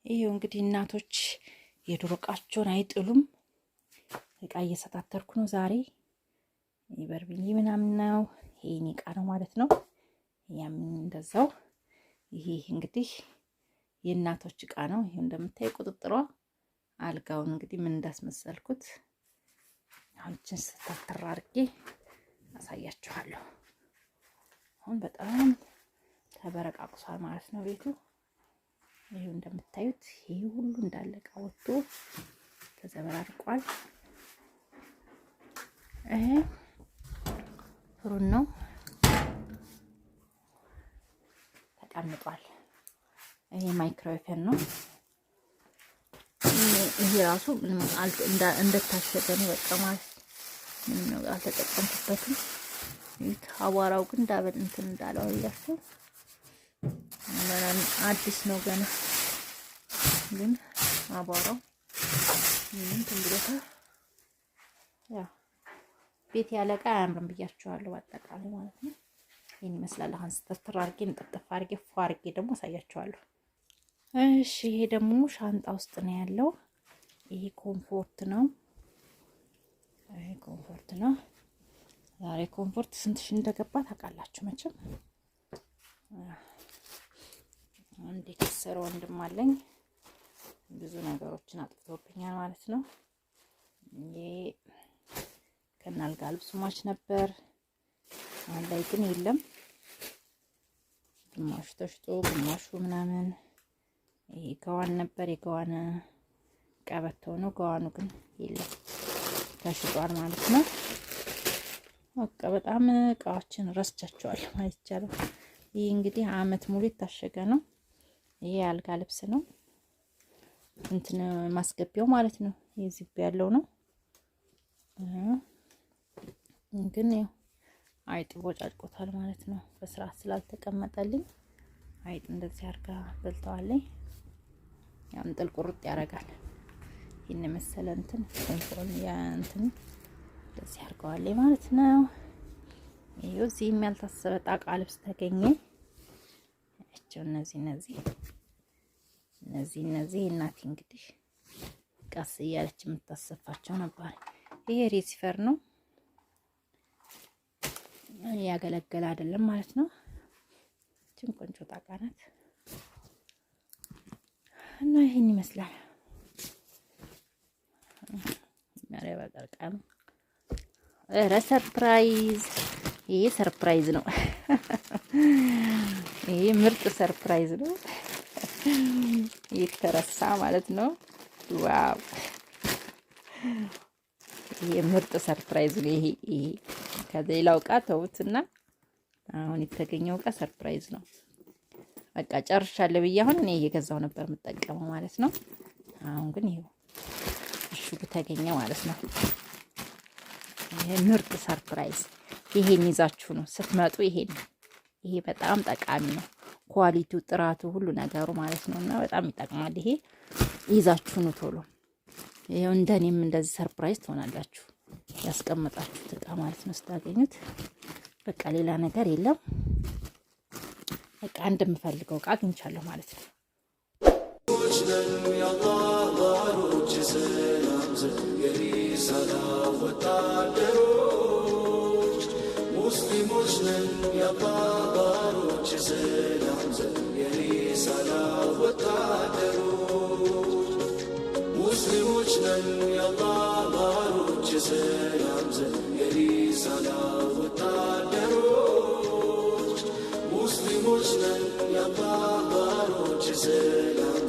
ይሄው እንግዲህ እናቶች የድሮ እቃቸውን አይጥሉም። እቃ እየሰታተርኩ ነው ዛሬ። በርቢኒ ምናምን ነው። ይሄ የእኔ እቃ ነው ማለት ነው። ያም እንደዛው። ይሄ እንግዲህ የእናቶች እቃ ነው። ይሄ እንደምታይ ቁጥጥሯ አልጋውን እንግዲህ ምን እንዳስመሰልኩት አሁን እችን ስታትር አድርጌ አሳያችኋለሁ። አሁን በጣም ተበረቃቅሷል ማለት ነው ቤቱ። ይሄው እንደምታዩት ይሄ ሁሉ እንዳለ እቃ ወጥቶ ተዘበራርቋል። ይሄ ፍሩን ነው ተቀምጧል። ይሄ ማይክሮዌቭ ነው። ይሄ ራሱ ምንም እንደታሸገ ነው። በቃ ማለት ምንም ነገር አልተጠቀምኩበትም። አቧራው ግን እንዳበል እንትን እንዳለው አያችሁ፣ አዲስ ነው ገና፣ ግን አቧራው ምንም እንትን ብሎታል። ያው ቤት ያለ እቃ አያምርም ብያችኋለሁ፣ በአጠቃላይ ማለት ነው። ይህን ይመስላል። አሁን ስትርትር አድርጌ እንጥፍጥፍ አድርጌ ፎ አድርጌ ደግሞ አሳያችኋለሁ። እሺ ይሄ ደግሞ ሻንጣ ውስጥ ነው ያለው። ይሄ Comfort ነው። ይሄ Comfort ነው። ዛሬ Comfort ስንት ሺህ እንደገባ ታውቃላችሁ መቼም። አንድ የከሰረ ወንድም አለኝ፣ ብዙ ነገሮችን አጥፍቶብኛል ማለት ነው። ይሄ ከናልጋ ልብሱ match ነበር። አሁን ላይ ግን የለም። ግማሹ ተሽጦ ግማሹ ምናምን። ይሄ ገዋን ነበር፣ የገዋን ቀበቶ ነው። ገዋኑ ግን የለም፣ ተሽጧል ማለት ነው። በቃ በጣም እቃዎችን ረስቻቸዋለሁ ማለት ይቻላል። ይህ እንግዲህ አመት ሙሉ የታሸገ ነው። ይሄ የአልጋ ልብስ ነው፣ እንትን ማስገቢያው ማለት ነው። ይህ ዚፕ ያለው ነው። ግን ያው አይጥ ቦጫጭቆታል ማለት ነው። በስርዓት ስላልተቀመጠልኝ አይጥ እንደዚህ አድርጋ በልተዋለኝ። ያው እንጥል ቁርጥ ያደርጋል። ይህን የመሰለ እንትን control ያ እንትን እንደዚህ አድርገዋለኝ ማለት ነው። ይኸው እዚህም ያልታሰበ ጣቃ ልብስ ተገኘ። ያቸው እነዚህ እነዚህ እነዚህ እነዚህ እናቴ እንግዲህ ቀስ እያለች የምታሰፋቸው ነበር። ይሄ receiver ነው፣ ያገለገለ አይደለም ማለት ነው። እችን ቆንጆ ጣቃ ናት እና ይሄን ይመስላል። ኧረ surprise! ይሄ surprise ነው። ይሄ ምርጥ surprise ነው። የተረሳ ማለት ነው። Wow! ይሄ ምርጥ surprise ነው። ይሄ ከሌላው እቃ ተውትና አሁን የተገኘው እቃ surprise ነው። በቃ ጨርሻለሁ ብዬ አሁን እኔ እየገዛው ነበር የምጠቀመው ማለት ነው። አሁን ግን ይሄው እሽጉ ተገኘ ማለት ነው። ይሄ ምርጥ surprise። ይሄን ይዛችሁ ነው ስትመጡ። ይሄን ይሄ በጣም ጠቃሚ ነው። Quality ው፣ ጥራቱ፣ ሁሉ ነገሩ ማለት ነው እና በጣም ይጠቅማል። ይሄ ይዛችሁ ነው ቶሎ። ይሄው እንደኔም እንደዚህ surprise ትሆናላችሁ። ያስቀመጣችሁት እቃ ማለት ነው ስታገኙት። በቃ ሌላ ነገር የለም። በቃ አንድ የምፈልገው እቃ አግኝቻለሁ ማለት ነው። የአላህ ባሮች፣ የሰላም ዘብ፣ የሪሳላ ወታደሮች፣ ሙስሊሞች ነን፣ የአላህ ባሮች፣ የሰላም ዘብ፣ የሪሳላ ወታደሮች፣ ሙስሊሞች ነን፣ የአላህ ባሮች፣ የሰላም ዘብ፣ የሪሳላ ወታደሮች፣ ሙስሊሞች ነን፣ የአላህ ባሮች፣ የሰላም